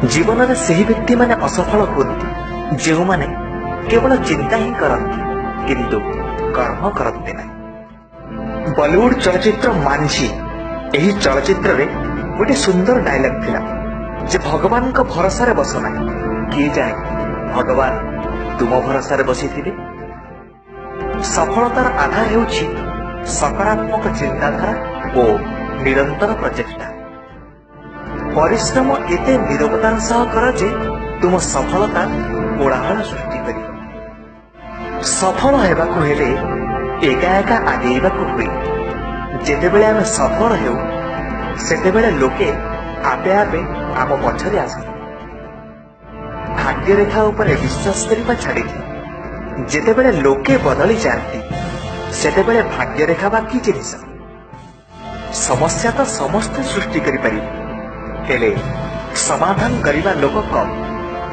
ଜୀବନରେ ସେହି ବ୍ୟକ୍ତିମାନେ ଅସଫଳ ହୁଅନ୍ତି ଯେଉଁମାନେ କେବଳ ଚିନ୍ତା ହିଁ କରନ୍ତି କିନ୍ତୁ କର୍ମ କରନ୍ତି ନାହିଁ। ବଲିଉଡ ଚଳଚ୍ଚିତ୍ର ମାଞ୍ଝି, ଏହି ଚଳଚ୍ଚିତ୍ରରେ ଗୋଟେ ସୁନ୍ଦର ଡାଇଲଗ ଥିଲା ଯେ ଭଗବାନଙ୍କ ଭରସାରେ ବସ ନାହିଁ, କିଏ ଜାଣେ ଭଗବାନ ତୁମ ଭରସାରେ ବସିଥିବେ। ସଫଳତାର ଆଧାର ହେଉଛି ସକାରାତ୍ମକ ଚିନ୍ତାଧାରା ଓ ନିରନ୍ତର ପ୍ରଚେଷ୍ଟା। ପରିଶ୍ରମ ଏତେ ନିରବତାର ସହ କର ଯେ ତୁମ ସଫଳତା କୋଳାହଳ ସୃଷ୍ଟି କରିବ। ସଫଳ ହେବାକୁ ହେଲେ ଏକା ଏକା ଆଗେଇବାକୁ ହୁଏ। ଯେତେବେଳେ ଆମେ ସଫଳ ହେଉ ସେତେବେଳେ ଲୋକେ ଆପେ ଆପେ ଆମ ପଛରେ ଆସନ୍ତି। ଭାଗ୍ୟରେଖା ଉପରେ ବିଶ୍ୱାସ କରିବା ଛାଡ଼ିଦିଅ। ଯେତେବେଳେ ଲୋକେ ବଦଳି ଯାଆନ୍ତି ସେତେବେଳେ ଭାଗ୍ୟରେଖା ବା କି ଜିନିଷ? ସମସ୍ୟା ତ ସମସ୍ତେ ସୃଷ୍ଟି କରିପାରିବେ, ହେଲେ ସମାଧାନ କରିବା ଲୋକ କମ୍।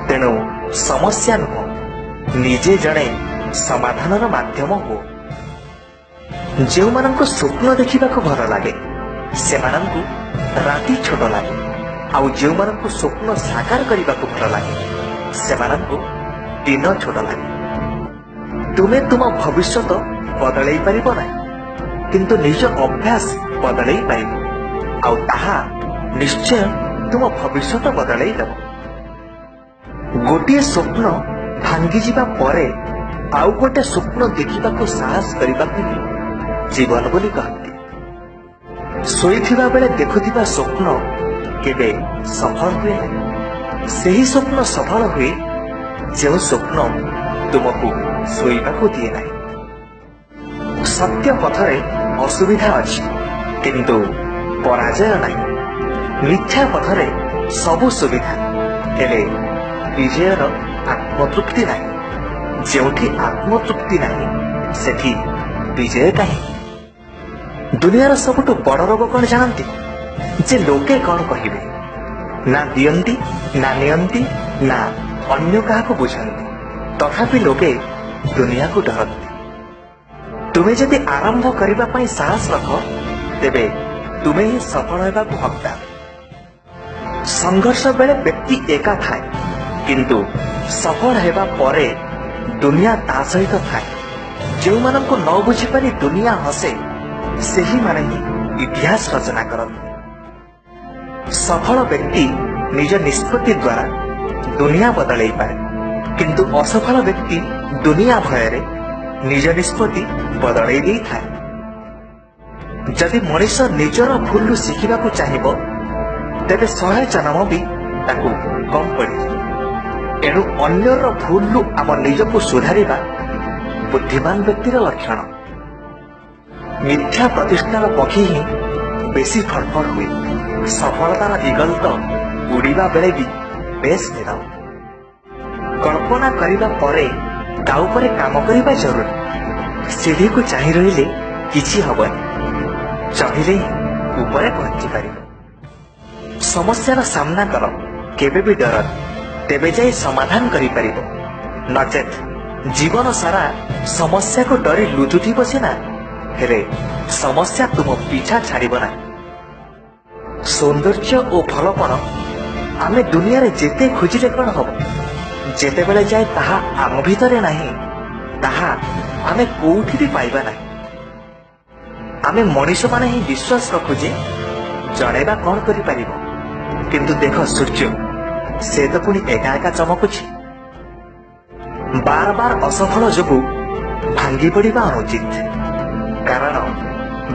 ତେଣୁ ସମସ୍ୟା ନୁହଁ, ନିଜେ ଜଣେ ସମାଧାନର ମାଧ୍ୟମ ହୁଅ। ଯେଉଁମାନଙ୍କୁ ସ୍ୱପ୍ନ ଦେଖିବାକୁ ଭଲ ଲାଗେ ସେମାନଙ୍କୁ ରାତି ଛୋଟ ଲାଗେ, ଆଉ ଯେଉଁମାନଙ୍କୁ ସ୍ୱପ୍ନ ସାକାର କରିବାକୁ ଭଲ ଲାଗେ ସେମାନଙ୍କୁ ଦିନ ଛୋଟ ଲାଗେ। ତୁମେ ତୁମ ଭବିଷ୍ୟତ ବଦଳେଇ ପାରିବ ନାହିଁ, କିନ୍ତୁ ନିଜ ଅଭ୍ୟାସ ବଦଳେଇ ପାରିବ, ଆଉ ତାହା ନିଶ୍ଚୟ ତୁମ ଭବିଷ୍ୟତ ବଦଳେଇ ଦେବ। ଗୋଟିଏ ସ୍ୱପ୍ନ ଭାଙ୍ଗିଯିବା ପରେ ଆଉ ଗୋଟେ ସ୍ୱପ୍ନ ଦେଖିବାକୁ ସାହସ କରିବାକୁ ହିଁ ଜୀବନ ବୋଲି କହନ୍ତି। ଶୋଇଥିବା ବେଳେ ଦେଖୁଥିବା ସ୍ୱପ୍ନ କେବେ ସଫଳ ହୁଏ ନାହିଁ। ସେହି ସ୍ୱପ୍ନ ସଫଳ ହୁଏ ଯେଉଁ ସ୍ୱପ୍ନ ତୁମକୁ ଶୋଇବାକୁ ଦିଏ ନାହିଁ। ସତ୍ୟ ପଥରେ ଅସୁବିଧା ଅଛି କିନ୍ତୁ ପରାଜୟ ନାହିଁ। ମିଥ୍ୟା ପଥରେ ସବୁ ସୁବିଧା, ହେଲେ ବିଜୟର ଆତ୍ମତୃପ୍ତି ନାହିଁ। ଯେଉଁଠି ଆତ୍ମତୃପ୍ତି ନାହିଁ ସେଠି ବିଜୟ କାହିଁକି? ଦୁନିଆର ସବୁଠୁ ବଡ଼ ରୋଗ କଣ ଜାଣନ୍ତି? ଯେ ଲୋକେ କଣ କହିବେ। ନା ଦିଅନ୍ତି, ନା ନିଅନ୍ତି, ନା ଅନ୍ୟ କାହାକୁ ବୁଝନ୍ତି, ତଥାପି ଲୋକେ ଦୁନିଆକୁ ଡରନ୍ତି। ତୁମେ ଯଦି ଆରମ୍ଭ କରିବା ପାଇଁ ସାହସ ରଖ ତେବେ ତୁମେ ହିଁ ସଫଳ ହେବାକୁ ହକଦାର। ସଂଘର୍ଷ ବେଳେ ବ୍ୟକ୍ତି ଏକା ଥାଏ, କିନ୍ତୁ ସଫଳ ହେବା ପରେ ଦୁନିଆ ତା ସହିତ ଥାଏ। ଯେଉଁମାନଙ୍କୁ ନ ବୁଝିପାରି ଦୁନିଆ ହସେ ସେହିମାନେ ହିଁ ଇତିହାସ ରଚନା କରନ୍ତି। ସଫଳ ବ୍ୟକ୍ତି ନିଜ ନିଷ୍ପତ୍ତି ଦ୍ୱାରା ଦୁନିଆ ବଦଳେଇ ପାରେ, କିନ୍ତୁ ଅସଫଳ ବ୍ୟକ୍ତି ଦୁନିଆ ଭୟରେ ନିଜ ନିଷ୍ପତ୍ତି ବଦଳେଇ ଦେଇଥାଏ। ଯଦି ମଣିଷ ନିଜର ଭୁଲରୁ ଶିଖିବାକୁ ଚାହିଁବ ତେବେ 100 ଜନ୍ମ ବି ତାକୁ କମ୍ ପଡ଼ିଯିବ। ଏଣୁ ଅନ୍ୟର ଭୁଲରୁ ଆମ ନିଜକୁ ସୁଧାରିବା ବୁଦ୍ଧିମାନ ବ୍ୟକ୍ତିର ଲକ୍ଷଣ। ମିଥ୍ୟା ପ୍ରତିଷ୍ଠାର ପକ୍ଷୀ ହିଁ ବେଶୀ ଫଡ଼ଫଡ଼ ହୁଏ। ସଫଳତାର ଇଗଲ ତ ଉଡ଼ିବା ବେଳେ ବି ବେଶ ନୀରବ। କଳ୍ପନା କରିବା ପରେ ତା ଉପରେ କାମ କରିବା ଜରୁରୀ। ସିଢ଼ିକୁ ଚାହିଁ ରହିଲେ କିଛି ହବନି, ଚଢ଼ିଲେ ହିଁ ଉପରେ ପହଞ୍ଚି ପାରିବ। ସମସ୍ୟାର ସାମ୍ନା କର, କେବେ ବି ଡରନି, ତେବେ ଯାଇ ସମାଧାନ କରିପାରିବ। ନଚେତ୍ ଜୀବନ ସାରା ସମସ୍ୟାକୁ ଡରି ଲୁଚୁଥିବ ସିନା, ହେଲେ ସମସ୍ୟା ତୁମ ପିଛା ଛାଡ଼ିବ ନାହିଁ। ସୌନ୍ଦର୍ଯ୍ୟ ଓ ଭଲପଣ ଆମେ ଦୁନିଆରେ ଯେତେ ଖୋଜିଲେ କଣ ହବ, ଯେତେବେଳେ ଯାଏ ତାହା ଆମ ଭିତରେ ନାହିଁ ତାହା ଆମେ କୋଉଠି ବି ପାଇବା ନାହିଁ। ଆମେ ମଣିଷମାନେ ହିଁ ବିଶ୍ୱାସ ରଖୁ ଯେ ଜଣେ ବା କଣ କରିପାରିବ, କିନ୍ତୁ ଦେଖ ସୂର୍ଯ୍ୟ, ସେ ତ ପୁଣି ଏକା ଏକା ଚମକୁଛି। ବାର ବାର ଅସଫଳ ଯୋଗୁ ଭାଙ୍ଗି ପଡ଼ିବା ଅନୁଚିତ, କାରଣ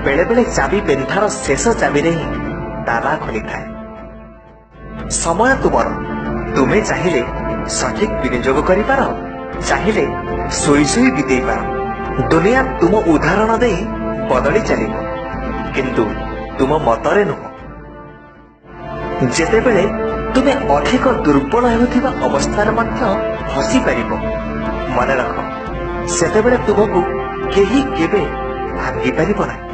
ବେଳେବେଳେ ଚାବି ପେନ୍ଥାର ଶେଷ ଚାବିରେ ହିଁ ତାଲା ଖୋଲିଥାଏ। ସମୟ ତୁମର, ତୁମେ ଚାହିଁଲେ ସଠିକ ବିନିଯୋଗ କରିପାର, ଚାହିଁଲେ ଶୋଇ ଶୋଇ ବିତେଇ ପାର। ଦୁନିଆ ତୁମ ଉଦାହରଣ ଦେଇ ବଦଳି ଚାଲିବ, କିନ୍ତୁ ତୁମ ମତରେ ନୁହଁ। ଯେତେବେଳେ ତୁମେ ଅଧିକ ଦୁର୍ବଳ ହେଉଥିବା ଅବସ୍ଥାରେ ମଧ୍ୟ ହସି ପାରିବ, ମନେ ରଖ ସେତେବେଳେ ତୁମକୁ କେହି କେବେ ଭାଙ୍ଗି ପାରିବ ନାହିଁ।